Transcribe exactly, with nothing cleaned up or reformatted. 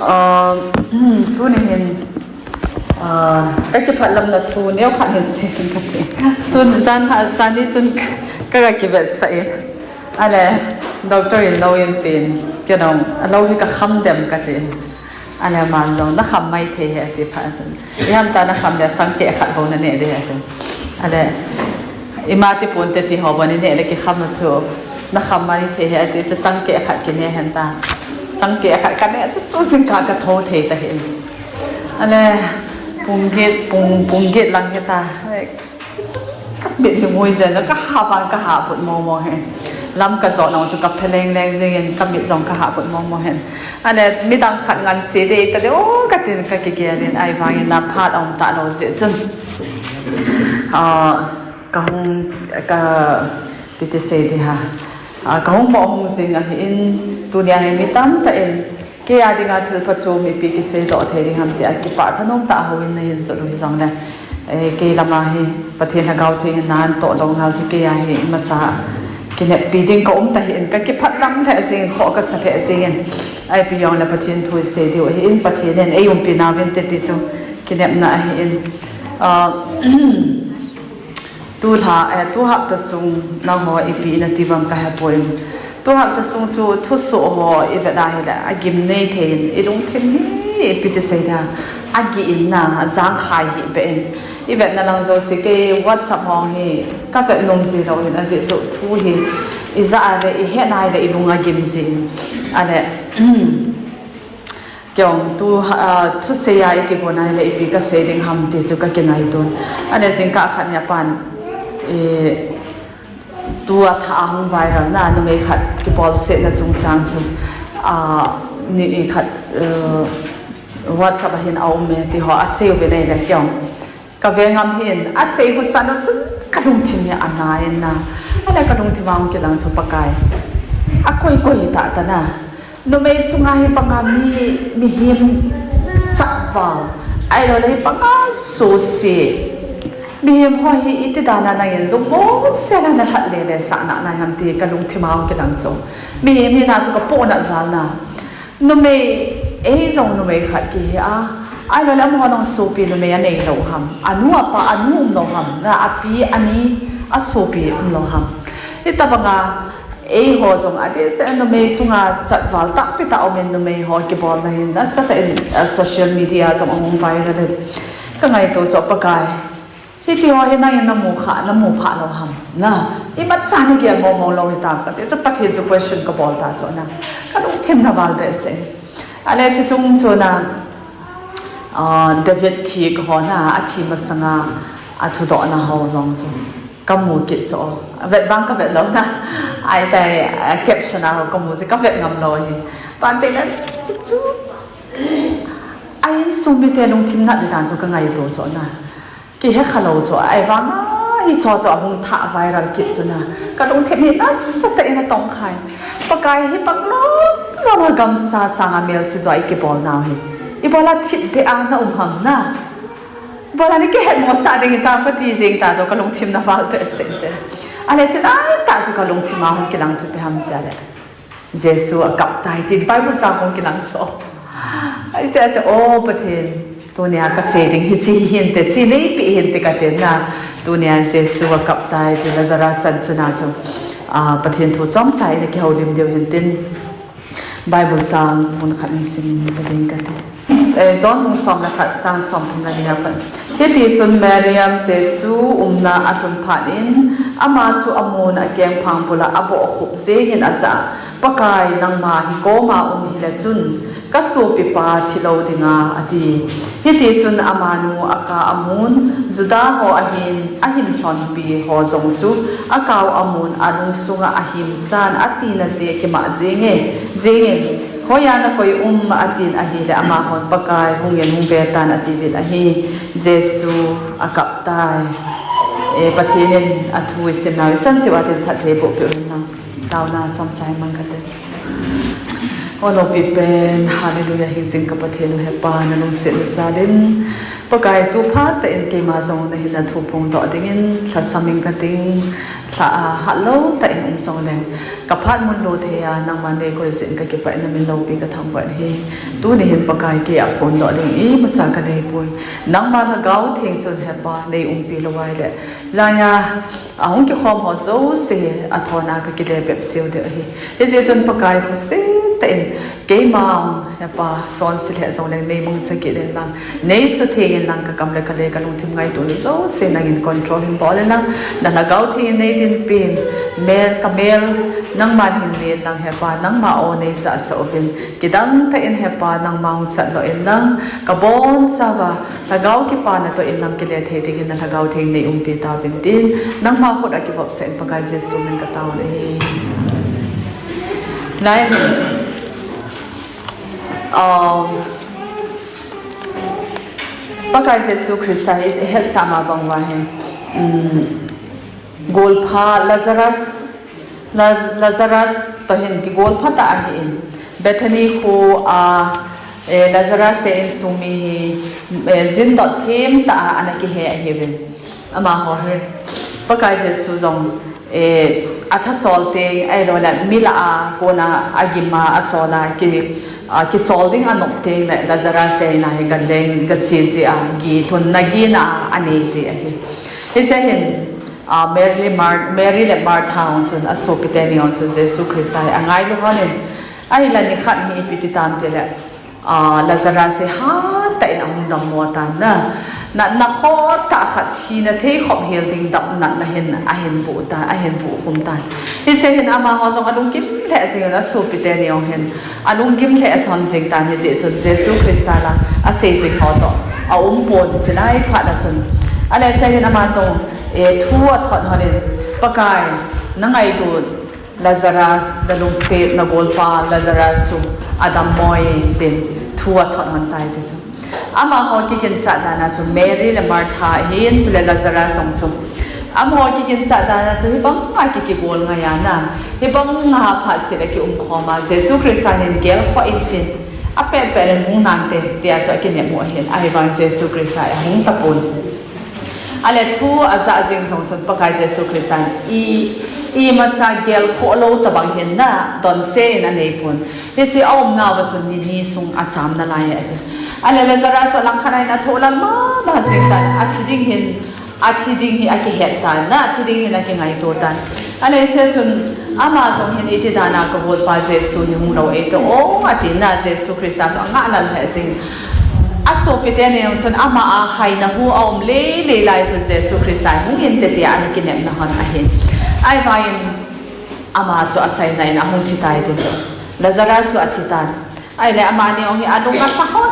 Ah, tuni hin, ah, ka kiphatlamna thu neo khat hin sei kati. Tun jan ha, jan ni chun ka, ka kivetsah e. Ale, doctor in lou eipen, kei jong, alou hi ka kham dem kati. Ale, aman jong, na kham mai thei ahi ati phat chun. Ipi ham tia na kham le, changkeh khat bou na neh ding ahi ati. Ale, ima ti ponte ti ho bou na neh le kikham a chu. Na kham mai thei ahi ati chu changkeh khat kineh hen tia. Changkeh khat ka neh chu tu jingkah ka thou thei tahih in. Ale, pung get, pung, pung get lang hita. Ale, ka mit hi ngui jeng a, ka ha vang ka ha put mong mong hi. Lam ka jot nung chu ka phe leng leng jeng in, ka mit jong ka ha put mong mong hi. Ale, midang khat ngan sei ding tadem o ka tin ka kigel in, ahivangin la phat aum talou jeh chun. Ah, ka hung, ka, ipi ti sei ding ham. Ah, ka hung mo hung jing ahin, tunia hi mi tamtah in, kei a dinga thil pha chu mipi kisei doh thei ding ham tia kipah thanom tah a houin na hin jot u hijongle. Eh, kei lama hi, Pathen Lhagao Theng in na toh lou ngal chu kei a hi imacha kineppi ding ka um tahih in ka kiphatlam lheh jeng, khoh ka sa lheh jeng in. Ipi hijongle Pathen thu isei diu ahin, Pathen in ei umpi nauvin te ti chu kinepna ahin. Ah, Tu lha, eh, tu hapta sung nangho ipi na ti uvem ka hepoi. Tu hapta sung chu thusoh ho i vet a hile, agim nei thei in, i lungthim hi ipi ti sei ding ham, agih in na, ajang khai hi be in. I vetna lang jouse kei WhatsApp ho hi ka vet nom ji lou in, ajeh chu thu hi i ja a le, i het a hile, i lung agim ji in. Ale, Kei jong tu, ah, thusei a i kigon a hile ipi ka sei ding ham ti chu ka kingaito. Ani jingkah khat hi apan, eh, tu a tha a hung viral na, numei khat kibol setna chungchang chu, ah, ni, ni khat, eh, WhatsApp a hin a um e ti ho asei uvin ahile kei jong. Ka ve ngam hih in, asei husa na chun ka lungthim hi ana in na. Ahile ka lungthim a hung kilang chu Pakai. Akoi koi tah tah na. Numei chunga hi banga mi, mihem chatval. Ahilou le hi banga suse. Mihem ho hi iti dan a nangin lungmong sel a na lhat lele sah nalai ham ti ka lungthim a hung kilang chu. Mihem hina chu ka pohnat val na. Numei, ei jong numei khat kihi a, ahilou le amaho jong sopi numei anei lou ham, anu apa, anu um lou ham, na api, ani, asopi um lou ham. Hitabang a, eiho jong adeh seh numei chunga chatval tampi tah um in numei ho kibolna hin nasatah in, ah, social media jong ahung viral in. Ka ngaito chu Pakai. Hiti ho hi nangin na mu kha, na mu pha lou ham. Na, imacha na gel mong mong lou hitam kati chu Pathen chu question ka bol ta chu na. Ka lungthim na val behseh. Ale chuche chung chu na, ah, David thi ka ho na, athi masanga, athudohna ho jong chu. Ka mu kit chu. Vet vang ka vet lou na. Ahitai, ah, caption a ho ka mu chu ka vet ngam lou hi. Bante na chu chu. A insung mite lungthim nat di dan chu ka ngaito chu na. Kihe kha lou chu, ahivang a hiche chu ahung thah viral kit chu na. Ka lungthim hi nasatah in atong khai. Pakai hi bang lom lom a gamsa sanga melse joh a i kibol nau hi. Ibola thipbeh a na um ham na. Ibola na kihet mosah ding hitam kati jeng ta chu ka lungthim na val behseh te. Ale chulai tah chu ka lungthim a hung kilang chu ipi ham ti le. Jesu akap tai ti Bible chang hung kilang chu. Ahi chu, ahi chu, O Pathen, tunia ka sei ding hiche hi hinte, hiche neipe hinte ka tin na. Tunia Jesu akap tai ti Lazarus chan chuna chu, ah, Pathen thu chomcha in kihoulim diu hin tin. Bible chang mun khat in sim ding ka ti. Eh, John bung som le khat chang som thum le ni a pat. Hiti chun Mariam Jesu umna alhun phat in, ama chu amun akengphang bula abohkhup jeng in ajah a, Pakai, nangma hikoma um hile chun, ka sopipa thi lou dinga, ati. Hiti chun amanu aka amun, Juda ho ahin, ahin lhonpi ho jong chu, akao amun, alungsunga ahimsan, atina jeh kimah jenge, jengin, Hoiya nakoi um, atin ahile, amahon Pakai, hungin hung vetan, atiuvin ahi. Jesu akap tai. Eh, Pathen in athu isimnau ichan cheh uva tin phatthei boh peh in lang. Taona chomcha mang kate. O loupi pen, hallelujah, hing jing ka Pathen u Hepa, na lungsetna jalin, Pakai tu phat tah in keima jong na hinna thu phongdoh dingin, lhasam ing kating, lha a, hatlou tah in um jongleng, ka phat mun lo thei a, nangma nei koi jeh in ka kipah in na min loupi ka thangvah in ahi. Tuni hin Pakai kei a phondoh ding imacha ka nei poi. Nangma Lhagao Theng chun Hepa, nei umpi lou ahile, laiya, ahung kikhom ho jouse hi, athon a ka kile bep jiu ding ahi. Hijeh chun Pakai lungset tah in, keima, Hepa, chonse lheh jongleng nei mangcha kit in lang, nei sutheng in lang ka kam le ka lei ka lungthim ngaitona jouse nangin control hin bol in lang, na Lhagao Theng in nei dinpin, mel ka mel, nangman hin nei in lang Hepa, nangma aw nei jahsah uvin, kidang tah in Hepa, nangma hung chat lou in lang, ka bonchauva, Lhagao kipana toh in lang kile thei dingin na Lhagao Theng nei umpi tauvin tin, nangma khut a kivopsah in Pakai Jesu min ka tao in ahi. Lai, um, Pakai Jesu Christa hi i hetsah ma bang uva hi, um, golpha Lazarus, Laz-, Lazarus toh hin kigolpha tah ahin. Bethany kho a, eh, Lazarus te insung mi hi, eh, jin dot them tah a ana kihe ahiuvin. Amaho hi Pakai Jesu jong, eh, atha chol teng, ahilou le mi lah a kona agim a achol a ki, a, kichol ding anop teng le Lazarus te in a hi galeng gache jeh a, gin lhunna gin a anei ji ahi. Hiche hin, a, Mary le Mar-, Mary le Martha hon chun, asopi teni hon chun Jesu Christa hi angailu hon in, ahile nikhat hi ipi ti tam tile, a, Lazarus hi hatah in ahung dammo tan na. Natna khoh tah khat, thina thei khop hel ding dap natna hin ahin vuh tan, ahin vuh khum tan. Hiche hin amaho jong alunggim lheh jeng in, asopi teni jong hin alunggim lheh lhon jeng tan, hijeh chun Jesu Christa lah a seijui ho toh aum pon, hiche lai phat na chun. Ahile hiche hin ama jong, eh, thu athot hon in, Pakai, na ngailut Lazarus, na lungset, na golpa Lazarus chu adammo e, tin thu athot hon tai ti chu. Amaho kikinchat dan a chu Mary le Martha ahin, chule Lazarus jong chu. Amaho kikinchat dan a chu hibang a ki, kigol ngai a na, hibang a phatseh le kium khom a, Jesu Christa hin gelkhoh in tin, apet pet in hung nante, tia chu akinep u ahin, ahivang Jesu Christa ahung tapon. Ahile thu ajah jeng jong chun Pakai Jesu Christa in i, imacha gelkhoh lou tobang hin na donse in anei pon. Hiche aumna uva chun ni ni sung acham nalai ahi. Ahile Lazarus chu alangkhat a hin athohlal mama jeng tan, athi ding hin, athi ding hi akihet tan na, athi ding hin akingaito tan. Ahile hiche chun ama jong hin iti dan a ka golpa Jesu hi hung lou eito o, ati na, Jesu Christa chu angah lal lheh jeng. Asopi teni jong chun ama a haina hu aum lele lai chun Jesu Christa hi hung inte tia ana kinepna hon ahin. Ahivangin ama chu achaina in ahung thi tai ti chu. Lazarus chu athi tan. Ahile amani jong hi alung alha hon